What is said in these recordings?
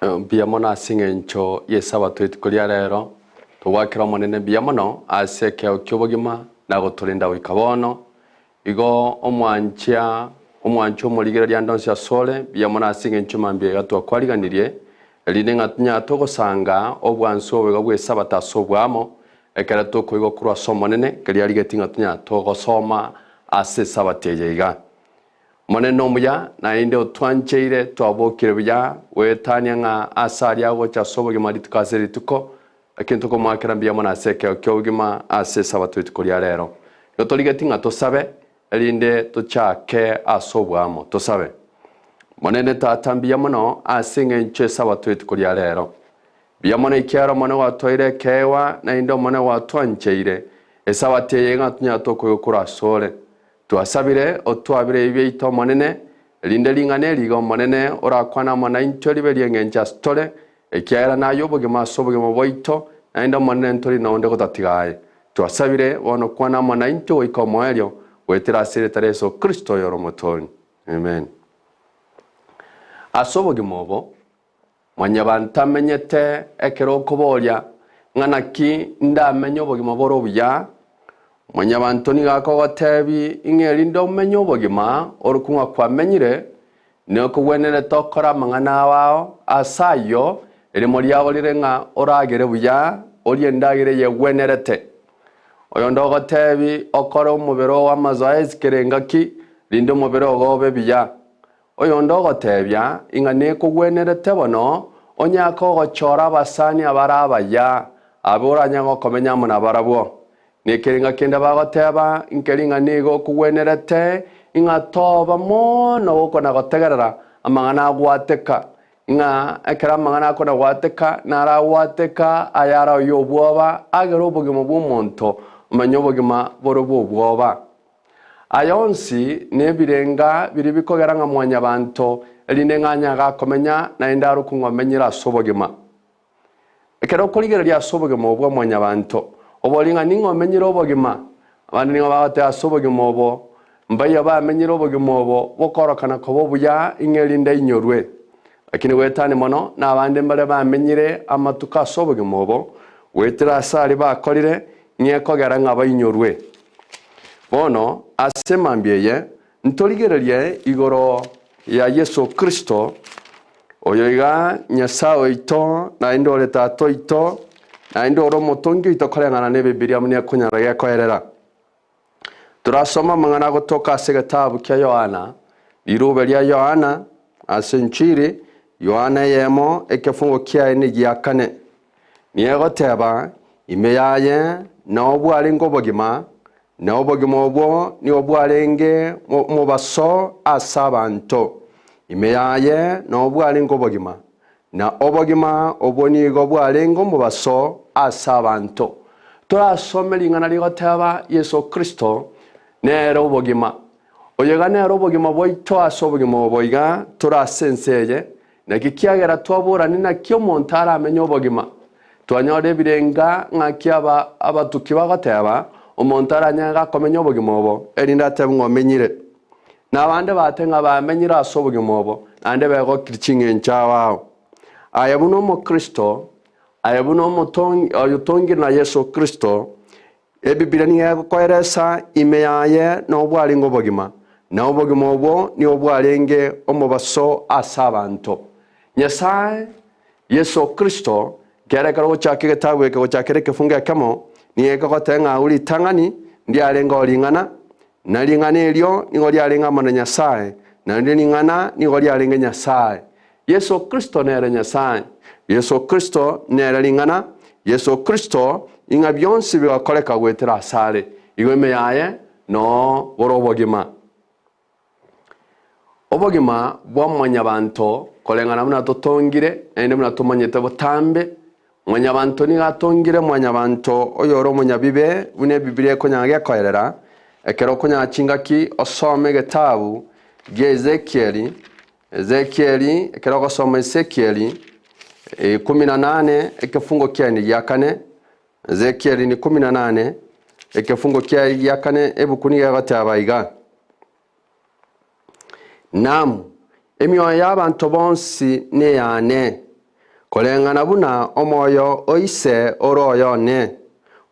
Mbuya mono ase engencho y'Esabato rituko ria rero, togwakera Omonene mbuya mono ase ekeegwa ki'obogima na gotorinda goika bono. Igo omwanchia, omwancha omorigereria ande onsi asore, mbuya mono ase engencho mambia iga twakwariganirie, erinde ng'a tonyare togosanga obwansu obo iga bw'Esabato ase oboamo, ekero tokoigwa korwa ase Omonene, keria arigetie ng'a tonyare togosoma ase Esabato eye iga. Omonene nomuya, naende otwancheire twabokire buya goetania ng'a ase aria agocha ase obogima rituko ase rituko, lakini tokomoakera mbuya mono ase ekeegwa ki'obogima ase Esabato rituko ria rero. Igo torigetie ng'a tosabe, erinde tochake ase oboamo. Tosabe. Monene Tata mbuya mono ase eng'encho Esabato rituko ria rero. Mbuya mono ekiagera Omonene gwatoire ekeegwa, naende Omonene gwatwancheire Esabato eye ng'a tonyare tokoigwa korwa asore. Twasabire otwabire ebibe biaito Omonene, erinde ring'ana eri iga Omonene orakwane amo naintwe ribe ri'engencho ase tore, ekiagera naye obogima ase obogima bwaito, naende Omonene ntori nonde gotatiga aye. Twasabire bono kwana amo naintwe goika omoerio, goetera ase erieta ria Yeso Kristo oyore Omotoori. Amen. Ase obogima obo, Mwanyabanto amenyete ekero okoboria, ng'a naki ndamenye obogima bore obuya? Mwanyabanto nigo akogotebi ing'a erinde omenye obogima orokwo ng'a kwamenyire, nekogwenerete okore amang'ana ao ao, ase ayio erimo riao rire ng'a oragere buya, orie endagera eyegwenerete. Oyonde ogotebi okore omobere oo amazoezi kera engaki, rinde omobere ogo obe buya. Oyonde ogotebia, ing'a nekogwenerete bono onyake ogochora abasani abare abaya, abe oranyare gokomenya amo nabarabwo. Nekerenga kende bagoteba, Nkeri ng'a nigo okogwenerete, ing'a toba mono gokona-gotegerera amang'ana agwateka, ng'a ekero amang'ana akona-gwateka naragwateka ayare ay'obwoba, agere obogima bw'omonto omenye obogima bore bw'obwoba. Aya onsi nebirenga biria bikogera ng'a mwanyabanto, erinde ng'a anyare gakomenya, naende arokwe ng'a omenyire ase obogima. Ekero okorigereria ase obogima obo bwa mwanyabanto, oborie ng'a ning'o omenyire obogima? Abande nigo bagoteba ase obogima obo, mbaiyo bamenyire obogima obo bokorokana koba obuya ing'a erinde ainyorwe. Lakini goetania mono nabande mbare bamenyire amatuko ase obogima obo, goetera ase aria bakorire, ng'a ekogera ng'a bainyorwe. Bono ase emambia eye ntorigererie igoro ya Yeso Kristo, oyo iga Nyasae oito, naende ore Tata oito, naende ore Omotongi oito koreng'ana n'Ebibilia buna ekonyara gekoerera. Torasome amang'ana agotoka ase egetabu kia Yohana, riruube ria Yohana, ase Enchiri, Yohana eyemo, ekefungo kiaye negia kane. Nigo egoteba, Ime yaye nao bwarenge obogima, na obogima obwo nigo bwarenge omobaso ase abanto. Ime yaye nao bwarenge obogima, na obogima obwo nigo bwarenge omobaso ase abanto. Torasome ring'ana rigoteba Yeso Kristo nere obogima. Oyo iga nere obogima bwaito ase obogima obo iga tore ase ense eye, Naki kiagera twaboranie naki omonto aramenye obogima, twanyora ebirenga ng'aki aba abatuki bagoteba, omonto aranyare gakomenya obogima obo, erinde atebe ng'a omenyire. Na abande batebe ng'a bamenyire ase obogima obo, naende begokire ching'encho ao ao. Aye buna omokristo, aye buna omotongi oyotongire na Yeso Kristo, Ebibilia nigo egokoeresa ime yaye nobwarenge obogima, na obogima obwo nigo bwarenge omobaso ase abanto. Nyasae, Yeso Kristo, kera ekero ogochaka egetabu eke gochakera ekefungo ekemo, nigo ekegoteba ng'a agwo ritang'ani ndiarenge oo ring'ana, na ring'ana erio nigo riarenge amo na Nyasae, naende ring'ana nigo riarenge Nyasae. Yeso Kristo nere Nyasae. Yeso Kristo nere Ring'ana. Yeso Kristo, ing'a bionsi bigakoreka goetera asare. Igo ime yaye noo bore obogima. Obogima bwa mwanyabanto koreng'ana buna totongire naende buna tomanyete botambe. Mwanyabanto nigo atongire mwanyabanto oyore omonyabibe buna Ebibilia ekonyara gekoerera. Ekero okonyara chingaki osome egetabu gia Ezekieli Ezekieli, ekero ogosoma Ezekieli ikomi na nane ekefungo kiaye gia kane, Ezekieli ni kumi na nane ekefungo kiaye gia kane ebuku nigo egoteba iga, Naam, emioyo y'abanto bonsi neyane. Koreng'ana buna omoyo o ise ore oyone,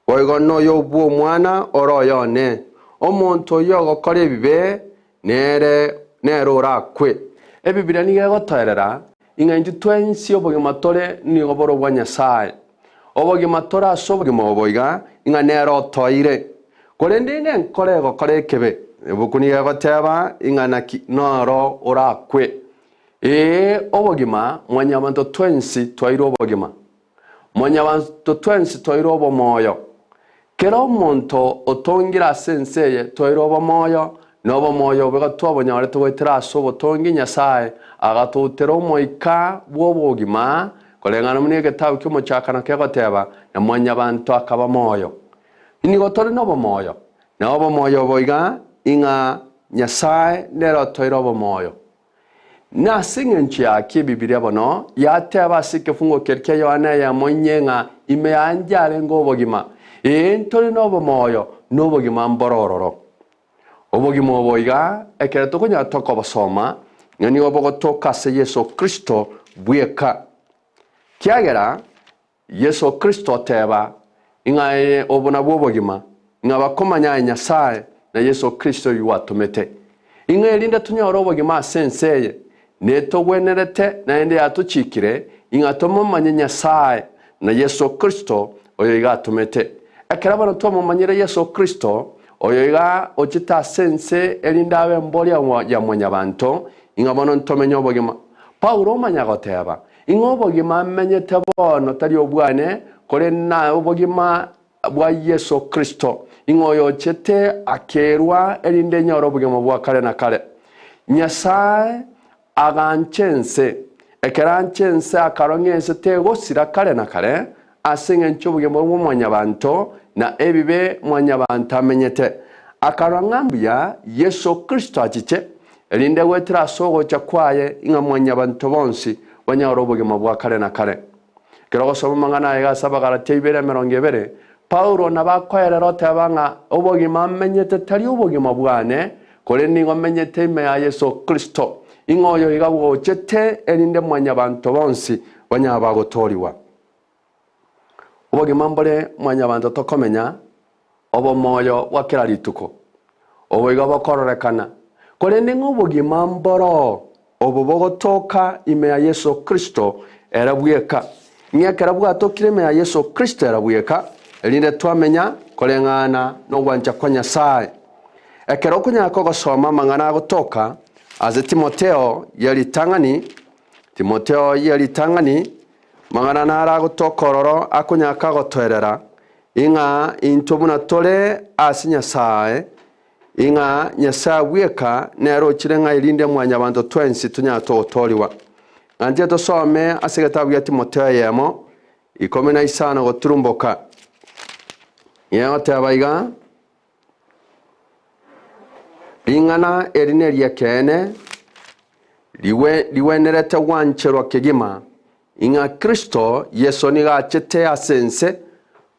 boigo noyo bw'Omwana ore oyone. Omonto oyio ogokora ebibe, nere nere orakwe. Ebibilia nigo egotoerera ing'a intwe twensi obogima tore nigo bore obwa Nyasae. Obogima tore ase obogima obo iga, ing'a nere otoire. Korende ing'a enkoro egokora ekebe, ebuku nigo egoteba ing'a naki noro orakwe. Ee, obogima, mwanyabanto twensi twairwe obogima. Mwanyabanto twensi twairwe obomoyo. Kera omonto otongire ase ense eye twairwe obomoyo, na obomoyo obo iga twabonyorete goetera ase obotongi Nyasae agatoutera omoika bw'obogima, koreng'ana buna egetabu ki'omochakano kegoteba, na mwanyabanto akaba moyo. Nigo tore nobomoyo, na obomoyo obo iga ing'a Nyasae nere otoire obomoyo. Nase engencho yaki Ebibilia bono yateba ase ekefungo keria kia Yohana eyemo inye ng'a ime yanje arenge obogima, ee, ntore nobomoyo, na obogima mbore ororo. Obogima obo iga ekero tokonyara tokobosoma, ng'a nigo bogotoka ase Yeso Kristo bweka. Kiagera Yeso Kristo oteba, Ing'a eye obo nabwo obogima, ng'a bakomanya aye Nyasae na Yeso Kristo oyio gwatomete. Ing'a erinde tonyore obogima ase ense eye, netogwenerete naende yatochikire ing'a tomomanye Nyasae na Yeso Kristo oyo iga atomete. Ekero bono twamomanyire Yeso Kristo, oyo iga ochete ase ense erinde abe emboria ya mwanyabanto, ing'a bono ntomenye obogima. Paulo omanya goteba, Ing'o obogima menyete bono tari obwane, korende naye obogima bwa Yeso Kristo, ing'o oyochete akerua erinde nyore obogima bwa kare na kare. Nyasae agancha ense, ekero ancha ense akarora ng'a ense tegosira kare na kare, ase engencho y'obogima bwa mwanyabanto na ebibe mwanyabanto amenyete. Akarora ng'a mbuya Yeso Kristo achiche, erinde goetera ase ogocha kwaye ing'a mwanyabanto bonsi banyore obogima bwa kare na kare. Ekero ogosoma amang'ana aya ase Abagalatia ibere 20, Paulo nabo akoerera oteba ng'a obogima menyete tari obogima bwane, korende nigo menyete ime ya Yeso Kristo, ing'a oyo iga bwochete erinde mwanyabanto bonsi banyare bagotoorigwa. Obogima mbore mwanyabanto tokomenya obomoyo bwa kera rituko, obo igo bokororekana, korende ng'a obogima mboroo obo bogotoka ime ya Yeso Kristo ere bweka, ng'a ekero bwatokire ime ya Yeso Kristo ere bweka, erinde twamenya koreng'ana nogwancha kwa Nyasae. Ekero okonyara kogosoma amang'ana agotoka ase Timotheo ye ritang'ani, Timotheo ye ritang'ani, Mang'ana naro agotoka ororo akonyaka gotoerera, ing'a intwe buna tore ase Nyasae, ing'a Nyasae bweka nere ochire ng'a erinde mwanyabanto twensi tonyare togotoorigwa. Ng'a tosome ase egetabu gia Timotheo eyemo, 15 goturumboka. Egoteba iga, Ring'ana eri neri'ekeene, rigwenerete gwancherwa kegima, ing'a Kristo Yeso nigo achete ase ense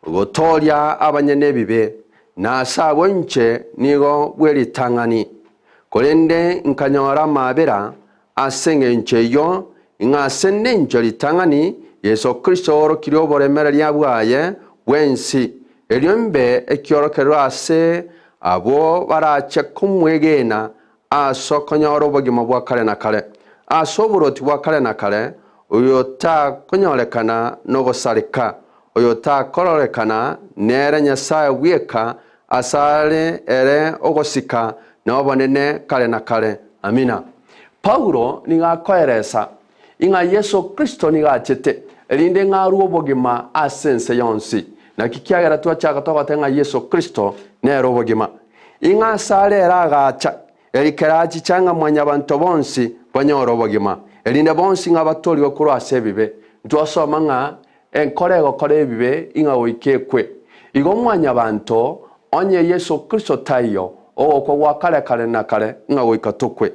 gotooria abanyene ebibe, na ase abwo inche nigo bw'eritang'ani. Korende nkanyora amaabera ase engencho eyio, ing'a ase nencho ritang'ani Yeso Kristo oorokirie oboremereria bwaye bwensi, erio imbe ekiorokerero ase abwo barache komwegena ase okonyora obogima bwa kare na kare. Ase oborwoti bwa kare na kare, oyotakonyorekana nogosareka, oyotakororekana nere Nyasae bweka asare ere ogosika na obonene kare na kare. Amina. Paulo nigo akoeresa ing'a Yeso Kristo nigo achete, erinde ng'a arue obogima ase ense yonsi. Naki kiagera twachaka togoteba ng'a Yeso Kristo nere obogima. Ing'a asare ere agacha, eri kerachicha ng'a mwanyabanto bonsi banyore obogima, erinde bonsi ng'a batorigwe korwa ase ebibe. Ntwasoma ng'a enkoro egokora ebibe ing'a goika ekwe. Igo mwanyabanto, onye Yeso Kristo taiyo, ogokwa gwa kare kare na kare ng'a goika tokwe.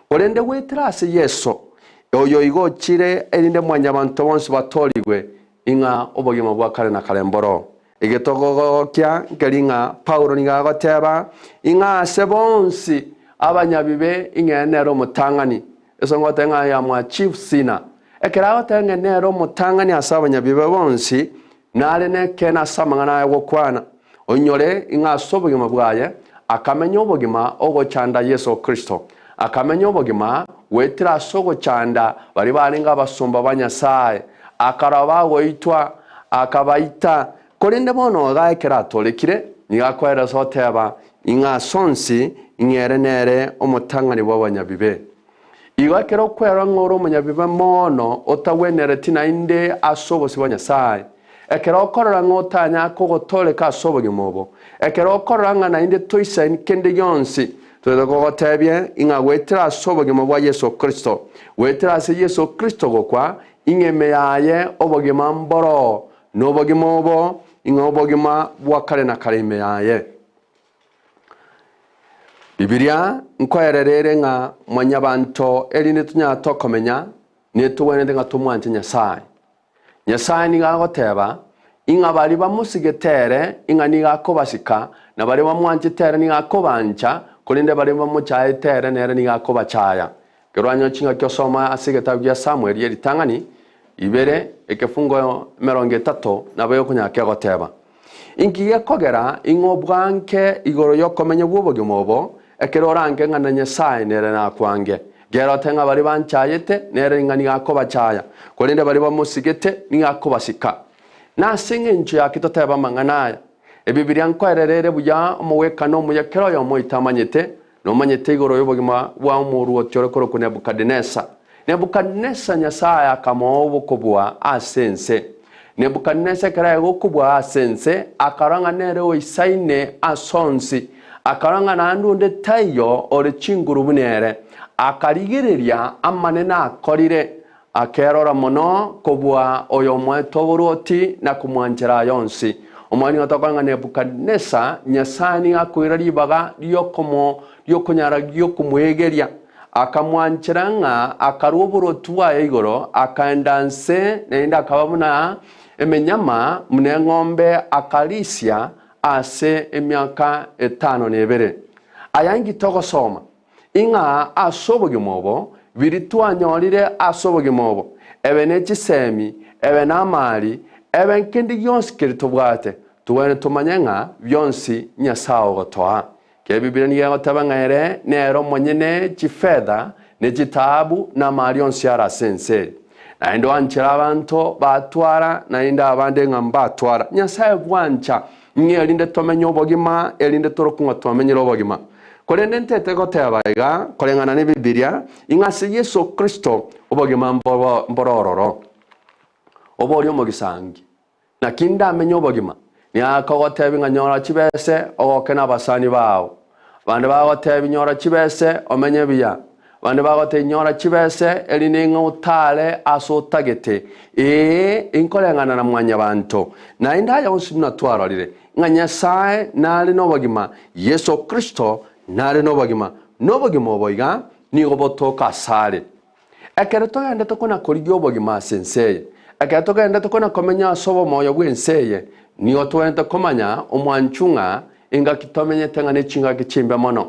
Korende goetera ase Yeso, oyo igo ochire erinde mwanyabanto bonsi batorigwe, ing'a obogima bwa kare na kare mboro. Egetogogokia nkeri ng'a Paulo nigo agoteba, ing'a ase bonsi abanyabibe ing'e nere omotang'ani. Ase ngoteba ng'a I am a chief sinner. Ekero agoteba ng'a nere omotang'ani ase abanyabibe bonsi, nare nekeene ase amang'ana aya gokwana. Oinyore ng'a ase obogima bwaye akamenya obogima ogochanda Yeso Kristo. Akamenya obogima goetera ase ogochanda baria barenge abasomba ba Nyasae, akaraba bagoitwa, akabaita. Korende bono iga ekero atorekire, nigo akoeresa oteba, Ing'a ase onsi, ing'a ere nere omotang'ani bw'abanyabibe. Igo ekero okwerora ng'a ore omonyabibe mono otagwenereti naende ase obosio bwa Nyasae, ekero okorora ng'a otanyare kogotooreka ase obogima obo, ekero okorora ng'a naende toisaini kende gionsi, toete kogotebia ing'a goetera ase obogima bwa Yeso Kristo, goetera ase Yeso Kristo gokwa, ing'a ime yaye obogima mboroo, na obogima obo ing'a obogima bwa kare na kare ime yaye. Bibilia nkoerera ere ng'a mwanyabanto erinde tonyare tokomenya, netogwenerete ng'a tomwanche Nyasae. Nyasae nigo agoteba, ing'a baria bamosigete ere, ing'a nigo akobasika, na baria bamwanchete ere nigo akobancha, korende baria bamochaete ere nere nigo akobachaya. Ekero anyora chingaki osoma ase egetabu gia Samueli eritang'ani ibere ekefungo emerongo etato nabo egokonyara kegoteba, Inki gekogera ing'a obwanke igoro y'okomenya bw'obogima obo, ekero orange ng'a na Nyasae nere nakwange? Gera ote ng'a baria banchayete nere ng'a nigo akobachaya, korende baria bamosigete nigo akobasika. Nase engencho yaki totebe amang'ana aya? Ebibilia nkoerera ere buya omogwekano omuya kera oyomo oito amanyete, Nomanyete igoro y'obogima bwa omorwoti ore korokwa Nebukadinesa. Nebukadinesa Nyasae akamoa obokobua ase ense. Nebukadinesa ekero aye gokobua ase ense, akarora ng'a nere oisaine ase onsi, akarora ng'a naende onde taiyo ore chinguru buna ere. Akarigereria amanene akorire, Akerora mono kobua oyomoete oborwoti na komwanchera aya onsi. Omwana nigo tokora ng'a Nebukadinesa, Nyasae nigo akoira ribaga riokomo riokonyara giokomwegeria. Akamwanchera ng'a akarua oborwoti bwaye igoro, akaenda nse, naende akaba buna emenyama, buna eng'ombe, akarisia ase emiaka etano na ebere. Aya inki togosoma? Ing'a ase obogima obo, biria twanyorire ase obogima obo, ebe ne chisemi, ebe namari, ebe nkende gionsi keria tobwate, togwenerete tomanye ng'a bionsi Nyasae ogotoa. Ekiagera Ebibilia nigo egoteba ng'a ere nere omonyene chifetha, ne chitaabu, na amari onsi are ase ense eye. Naende oanchere abanto batwara, naende abande ng'a mbatwara. Nyasae bwancha ng'a erinde tomenye obogima, erinde torokwe ng'a twamenyire obogima. Korende ntete goteba iga, koreng'ana n'Ebibilia, ing'a ase Yeso Kristo obogima mboro ororo. Oborie omogisangi, Naki ndamenye obogima? Nigo akogotebia ng'a nyora chibese ogoke nabasani bao. Abande bagotebia nyora chibese omenye buya. Abande bagotebia nyora chibese erinde ng'a otare ase otagete. Ee, inkoreng'ana na mwanyabanto. Naende aya onsi buna twarorire, ng'a Nyasae nare nobogima, Yeso Kristo nare nobogima, nobogima obo iga nigo botoka asare. Ekero togendete kona-korigia obogima ase ense eye, ekero togendete kona-komenya ase obomoyo bw'ense eye, nigo togwenerete komanya omwanchu ng'a engaki tomenyete ng'a nechingaki chimbe mono.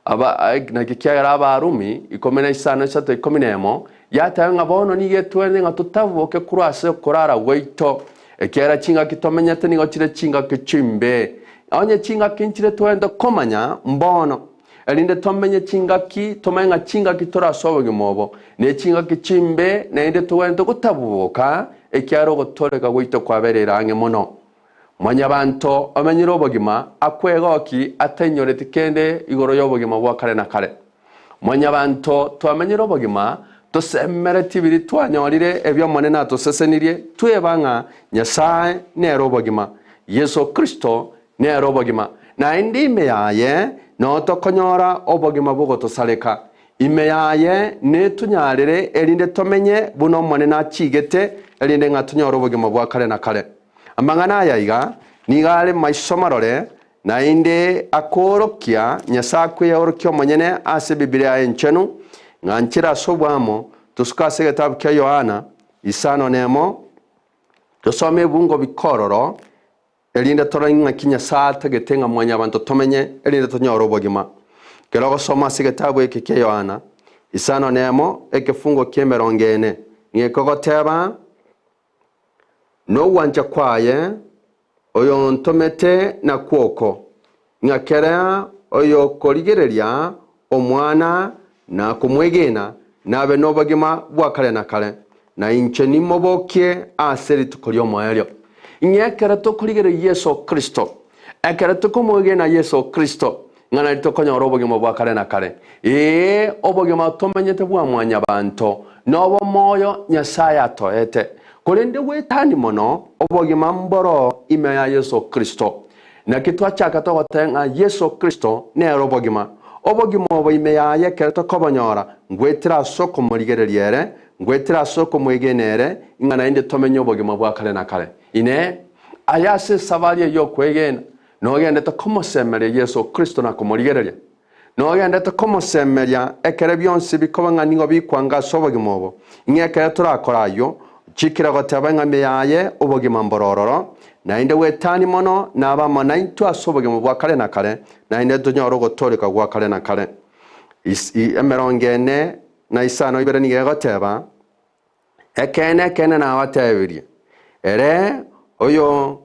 Aba, naki kiagera Abarumi 15 isato 11 yateba ng'a bono nigo etwenerete ng'a totaboke korwa ase okorara gwaito, ekiagera chingaki tomenyete nigo chire chingaki chimbe. Onye chingaki nchire togwenerete komanya mbono, erinde tomenye chingaki, tomanye ng'a chingaki tore ase obogima obo ne chingaki chimbe, naende togwenerete gotaboboka, ekiagera ogotooreka gwaito kwabereire ang'e mono. Mwanyabanto omenyire obogima akwegoki atainyoreti kende igoro y'obogima bwa kare na kare. Mwanyabanto twamenyire obogima tosemereti biria twanyorire ebi'Omonene atosesenirie, tweba ng'a Nyasae nere obogima, Yeso Kristo nere obogima, naende ime yaye noo tokonyora obogima bogotosareka. Ime yaye netonyarere erinde tomenye buna Omonene achigete, erinde ng'a tonyore obogima bwa kare na kare. Amang'ana aya iga nigo are maiso marore, naende akoorokia Nyasae akweorokia omonyene ase Ebibilia yaye Enchenu, ng'a nchire ase oboamo, tosuke ase egetabu kia Yohana 5:1, tosome ebungo bikororo, erinde torore ng'aki Nyasae atagete ng'a mwanyabanto tomenye, erinde tonyore obogima. Ekero ogosoma ase egetabu eke kia Yohana 5:1, ekefungo ki'emerongo ene, Nigo ekogoteba, Nogwancha kwaye oyontomete nakwo oko, ng'a kera oyokorigereria Omwana na komwegena nabe nobogima bwa kare na kare, na inche nimobokie ase rituko ri'omoerio. Ng'a ekero tokorigereria Yeso Kristo, ekero tokomwegena Yeso Kristo, ng'a nari tokonyora obogima bwa kare na kare. Ee, obogima tomenyete bwa mwanyabanto nobomoyo Nyasae atoete, korende gwetani mono obogima mboro ime ya Yeso Kristo. Naki twachaka togoteba ng'a Yeso Kristo nere obogima. Obogima obo ime yaye ekero tokobonyora, ngwetera ase okomorigereria ere, ngwetera ase okomwegena ere, ing'a naende tomenye obogima bwa kare na kare. Inee! Aye ase esabari eye y'okwegena, nogendete komosemeria Yeso Kristo na komorigereria? Nogendete komosemeria ekero bionsi bikoba ng'a nigo bikwanga ase obogima obo, ng'a ekero torakore ayio, chikire goteba ng'a ime yaye obogima mbore ororo, naende gwetani mono nabe amo naintwe ase obogima bwa kare na kare, naende tonyore ogotooreka gwa kare na kare. 45 nigo egoteba, Ekeene, ekeene nabatebirie, ere oyo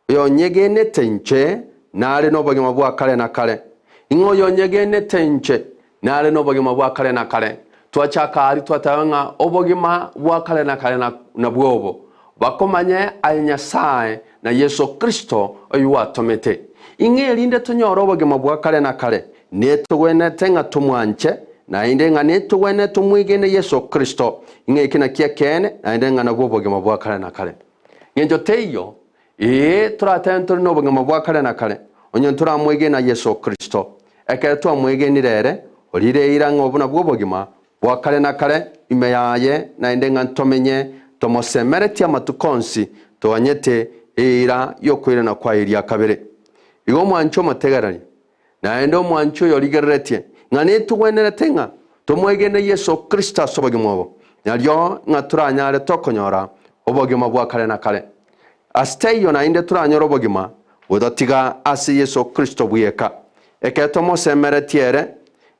Oyonyegenete inche nare nobogima bwa kare na kare. Ing'o oyonyegenete inche nare nobogima bwa kare na kare? Twachaka aria twateba ng'a obogima bwa kare na kare nabwo obo, bakomanye aye Nyasae na Yeso Kristo oyio gwatomete. Ing'o erinde tonyore obogima bwa kare na kare, netogwenerete ng'a tomwanche, naende ng'a netogwenerete tomwegene Yeso Kristo, ing'o eki nakio ekeene, naende ng'a nabwo obogima bwa kare na kare. Ngencho teiyo, ee, toratebe ntore nobogima bwa kare na kare, onye ntoramwegena Yeso Kristo. Ekero twamwegenire ere, orire eira ng'a obo nabwo obogima bwa kare na kare ime yaye, naende ng'a ntomenye tomosemeretie amatuko onsi toganyete eira y'okoirana kwaye ria kabere. Igo omwanche omotegereri, naende omwanche oyorigereretie, ng'a netogwenerete ng'a tomwegene Yeso Kristo ase obogima obo, nario ng'a toranyare tokonyora obogima bwa kare na kare. Ase taiyo naende toranyore obogima gotatiga ase Yeso Kristo bweka. Ekero tomosemeretie ere,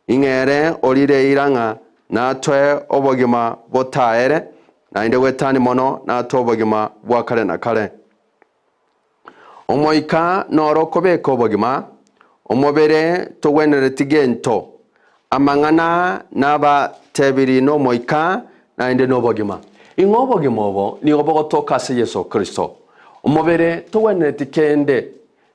ing'a ere orire eira ng'a natoe obogima botaere, naende gwetani mono natoe obogima bwa kare na kare. Omoika noro okobeka obogima, omobere togwenereti gento. Amang'ana nabatebiri n'Omoika, naende nobogima. Ing'o obogima obo nigo bogotoka ase Yeso Kristo. Omobere togwenereti kende.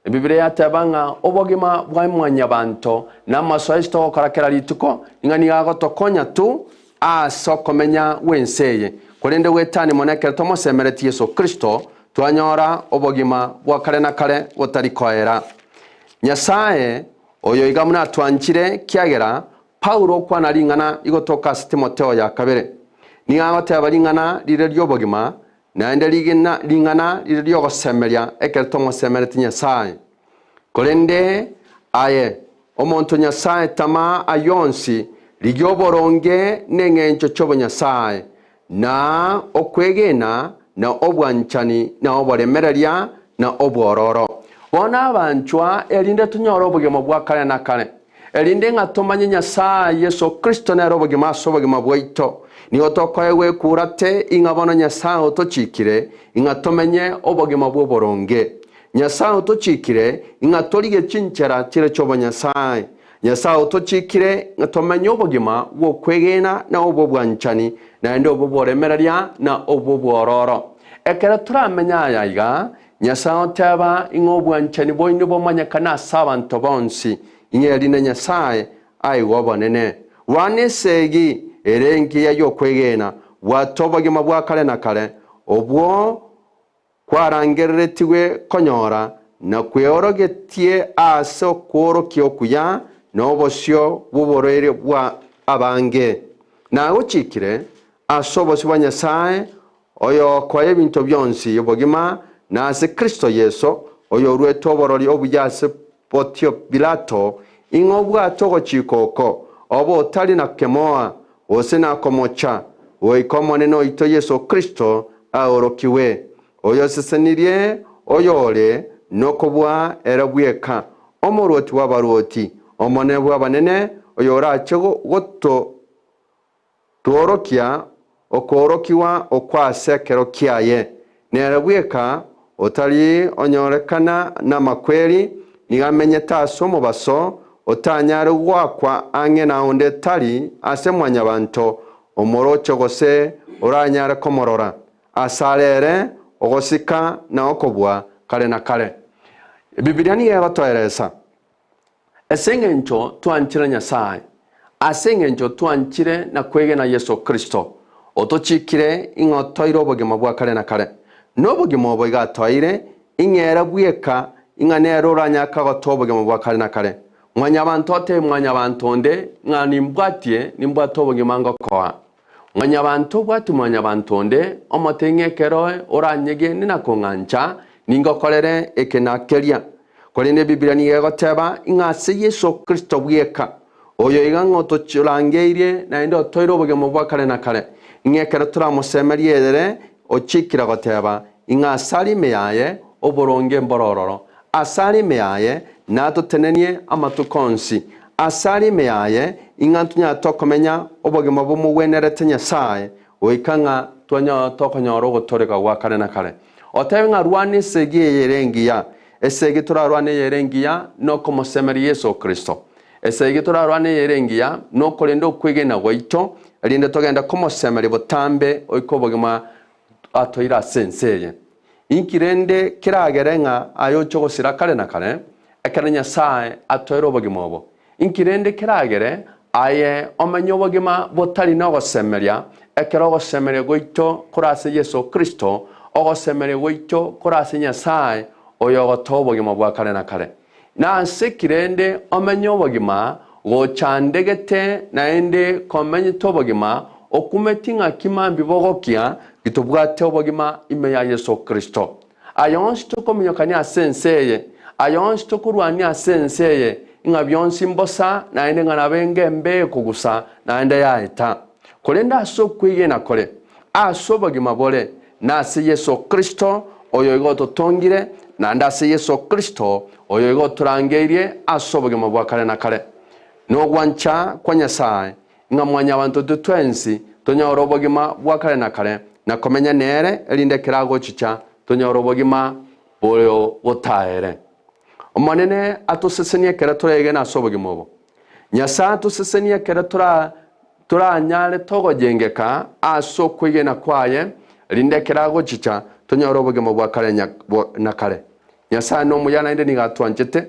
Ebibilia yateba ng'a obogima bwa mwanyabanto namasoesi togokora kera rituko, ng'a nigo agotokonya tu ase okomenya gw'ense eye, korende goetania mono ekero tomosemeretie Yeso Kristo, twanyora obogima bwa kare na kare botari koera. Nyasae oyo iga buna atwanchire, kiagera Paulo okwana ring'ana rigotoka ase Timotheo ya kabere, nigo agoteba ring'ana rire ri'obogima, naende rigena ring'ana rire ri'ogosemeria ekero tomosemeretie Nyasae. Korende aye, omonto Nyasae tama ayio onsi, rigia oboronge neng'encho chi'obonyasae, na okwegena, na obwanchani, na oboremereria, na obwororo. Bono abanchwa, erinde tonyore obogima bwa kare na kare, erinde ng'a tomanye Nyasae Yeso Kristo nere obogima ase obogima bwaito, nigo tokoegwa ekurate ing'a bono Nyasae otochikire ing'a tomenye obogima bw'oboronge. Nyasae otochikire ng'a torigie chinchera chire chi'obonyasae. Nyasae otochikire ng'a tomenye obogima bw'okwegena na obw'obwanchani, naende obwo bw'oremereria na obwo bw'ororo. Ekero toramenye aya iga, Nyasae oteba ing'a obwanchani bwaino bomanyekane ase abanto bonsi, ing'a erinde Nyasae aigwe obonene. Rwana esegi ere engiya y'okwegena, bwata obogima bwa kare na kare, obwo Kwarangereretigwe konyora, na kweorogetie aase okworokia okuya na obosio bw'oborwaire bwa abange. Nagochikire ase obosio bwa Nyasae, oyokoa ebinto bionsi obogima, na ase Kristo Yeso, oyoruete oborori obuya ase Pontio Pilato, ing'a obwate ogochika oko, obe otari na kemoa, gose nakomocha, goika Omonene oito Yeso Kristo aorokigwe, oyosesenirie oyore nokobua ere bweka, Omoruoti bw'abaruoti, Omonene bw'abanene, oyorache gotworokia. okoorokigwa okwo ase ekero kiaye. Nere bweka otari onyorekana namakweri, nigo amenyete ase omobaso otanyare goakwa ang'e na onde tari ase mwanyabanto omoroche gose oranyare komorora. Asare ere ogosika na okobua kare na kare. Ebibilia nigo egotoeresa Ase engencho twanchire Nyasae, ase engencho twanchire na kwegena Yeso Kristo, otochiikire ing'a otoire obogima bwa kare na kare. Na obogima obo iga atoeire, ing'a ere bweka, ing'a nere oranyake gotoa obogima bwa kare na kare. Mwanyabanto otebie mwanyabanto onde ng'a nimbwatie, nimbwate obogima ngokoa. Mwanyabanto obwatie mwanyabanto onde, omote ing'a ekero oranyegene na kong'ancha, ningokorere eke na keria. Korende Ebibilia nigo egoteba ng'a ase Yeso Kristo bweka, oyo iga ng'a otochorangeirie naende otoire obogima bwa kare na kare, ng'a ekero toramosemerie ere ochikire goteba, ng'a asare ime yaye oboronge mbore ororo, asare ime yaye natotenenie amatuko onsi, asare ime yaye ing'a ntonyare tokomenya obogima bomogwenerete Nyasae, goika ng'a tokonyora ogotooreka gwa kare na kare. Otebe ng'a rwana esegi eye ere engiya. Esegi torarwane eye ere engiya nokomosemeria Yeso Kristo. Esegi torarwane eye ere engiya nokorenda okwegena gwaito, erinde togende komosemeria botambe oike obogima atoire ase ense eye. Inki rende keragere ng'a aye oche gosira kare na kare, ekero Nyasae atoeire obogima obo? Inki rende keragere aye omenye obogima botari nogosemeria, ekero ogosemeria gwaito kore ase Yeso Kristo, ogosemeria gwaito kore ase Nyasae, oyogotoa obogima bwa kare na kare? Nase ki rende omenye obogima gochandegete naende komenyete obogima okumeti ng'aki mambia bogokia gitobwate obogima ime ya Yeso Kristo? Aya onsi tokominyokania ase ense eye, aya onsi tokorwania ase ense eye, ng'a bionsi mbosa, naende ng'a nabo enga embe ekogusa, naende yaeta. Korende ase okwegena kore, ase obogima bore, na ase Yeso Kristo, oyo igo ototongire, naende ase Yeso Kristo, oyo igo otorangeirie ase obogima bwa kare na kare. Nogwancha kwa Nyasae, ng'a mwanyabanto intwe twensi tonyore obogima bwa kare na kare, na komenya nere, erinde ekero agochicha tonyore obogima boyo botaere. Omonene atosesenie ekero toregene ase obogima obo. Nyasae atosesenie ekero tora toranyare togojengeka ase okwegena kwaye, erinde ekero agochicha tonyore obogima bwa kare na kare. Nyasae nomuya naende nigo atwanchete.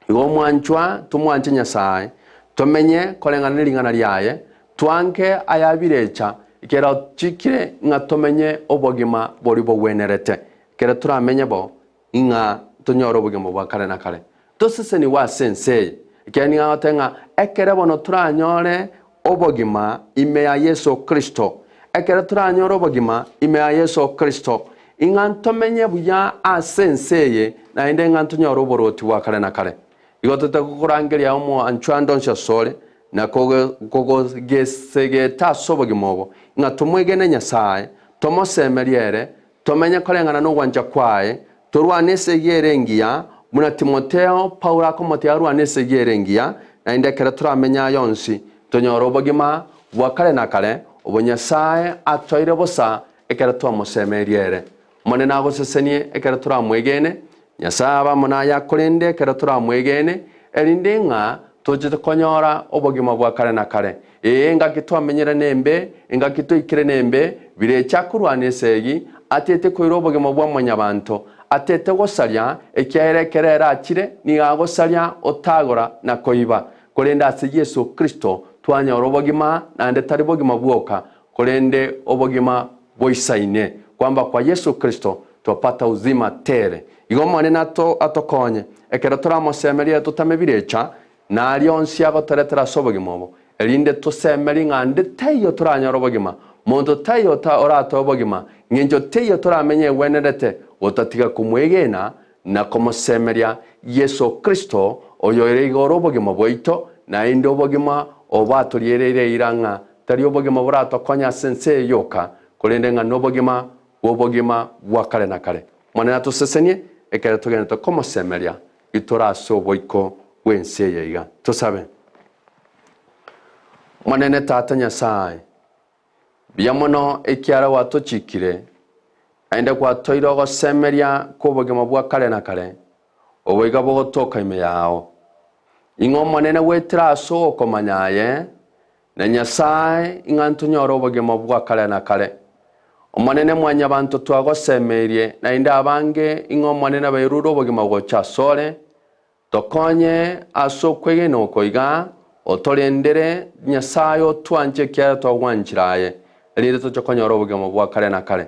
Igo omwanchwa, tomwanche Nyasae, tomenye koreng'ana ne ring'ana riaye, twanke ayabirecha, ekero ochikire ng'a tomenye obogima boria bogwenerete. Ekero toramenye bo, ng'a tonyore obogima bwa kare na kare. Tosesenigwe ase ense eye, ekiagera nigo agoteba ng'a ekere bono toranyore obogima ime ya Yeso Kristo, ekero toranyore obogima ime ya Yeso Kristo, ing'a ntomenye buya ase ense eye, naende ng'a ntonyore oboruoti bwa kare na kare. Igo totagokorangeria omwanchwa ande onsi asore, na kogogesegeta ase obogima obo, ng'a tomwegene Nyasae, tomosemerie ere, Tomenye koreng'ana nogwancha kwaye, torwane esegi ere engiya, buna Timotheo Paulo akomotebi arwane esegi ere engiya, naende ekero toramenye aya onsi, tonyore obogima bwa kare na kare, obo Nyasae atoire bosa ekero twamosemeirie ere. Omonene agosesenie ekero toramwegene, Nyasae abe amo naye akorende ekero toramwegene, erinde ng'a tochete konyora obogima bwa kare na kare. Ee, engaki twamenyire nembe, engaki toikire nembe, birecha akorwana esegi, atete koira obogima bwa mwanyabanto, atete gosaria, ekiagera ekero ere achire, nigo agosaria, otagora, na koiba. Korende ase Yeso Kristo twanyora obogima, naende tari bogima bwoka, korende obogima boisaine. Kwamba kwa Yeso Kristo twapata uzima tele. Igo Omonene atokonye, ekero toramosemerie totame birecha, Na aria onsi agotoretera ase obogima obo, erinde tosemerie ng'a ande taiyo toranyore obogima, monto taiyo oratoe obogima, ng'encho teiyo toramenye egwenerete, gotatiga komwegena na komosemeria Yeso Kristo, oyoire igoro obogima bwaito, naende obogima obo atoriereire eira ng'a tari obogima boratokonye ase ense eye yoka, korende ng'a nobogima bw'obogima bwa kare na kare. Omonene atosesenie ekero togenderete komosemeria Itore ase oboiko bw'ense eye iga. Tosabe. Omonene Tata Nyasae, Mbuya mono ekiara gwatochikire, naende gwatoire ogosemeria kw'obogima bwa kare na kare, oboiga bogotoka ime yao. Ing'o Omonene goetera ase ogokomanya aye, na Nyasae, ing'a ntonyore obogima bwa kare na kare. Omonene mwanyabanto twagosemeirie, naende abange ing'a Omonene bairure obogima gocha asore, Tokonye ase okwegena oko iga, otorendere, Nyasae otwanche ekiagera twagwanchire aye, erinde toche konyora obogima bwa kare na kare.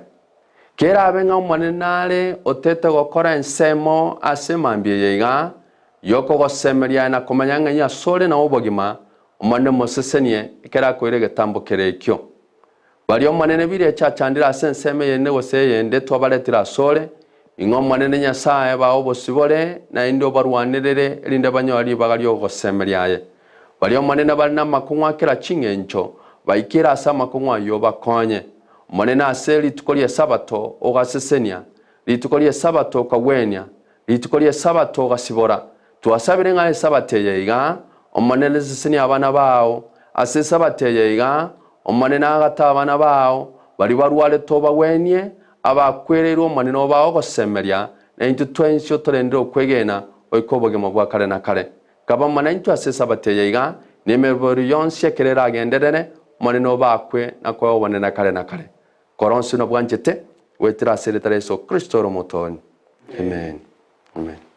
Kerabe ng'a Omonene nare otete gokora ensemo ase emambia eye iga, y'okogosemeria aye na komanya ng'a asore nao obogima, Omonene mosesenie, ekero akoira egetambo kere ekio. Baria Omonene birecha achandire ase ensemo eyende gose eyende twabaretire asore, ing'o Omonene Nyasae bae obosibore, naende obarwanerere, erinde banyore ribaga ri'ogosemeria aye. Baria Omonene bare namakong'u a kera ching'encho, baikere ase amakong'u ayio obakonye. Omonene ase rituko ri'Esabato ogasesenia, rituko ri'Esabato okagwenia, rituko ri'Esabato ogasibora. Twasabire ng'a Esabato eye iga, Omonene sesenia abana bao, ase Esabato eye iga, Omonene agate abana bao, baria barwarete obagwenie, abakwereirwe Omonene obae ogosemeria, na intwe twensi otorendere okwegena goika obogima bwa kare na kare. Kaba amo naintwe ase Esabato eye iga, na emeroberi yonsi ekero eragenderere, Omonene obakwe na koe obonene kare na kare. Kora onsi buna bwanchete, goetera ase erieta ria Yeso Kristo ore Omotoori. Amen. Amen.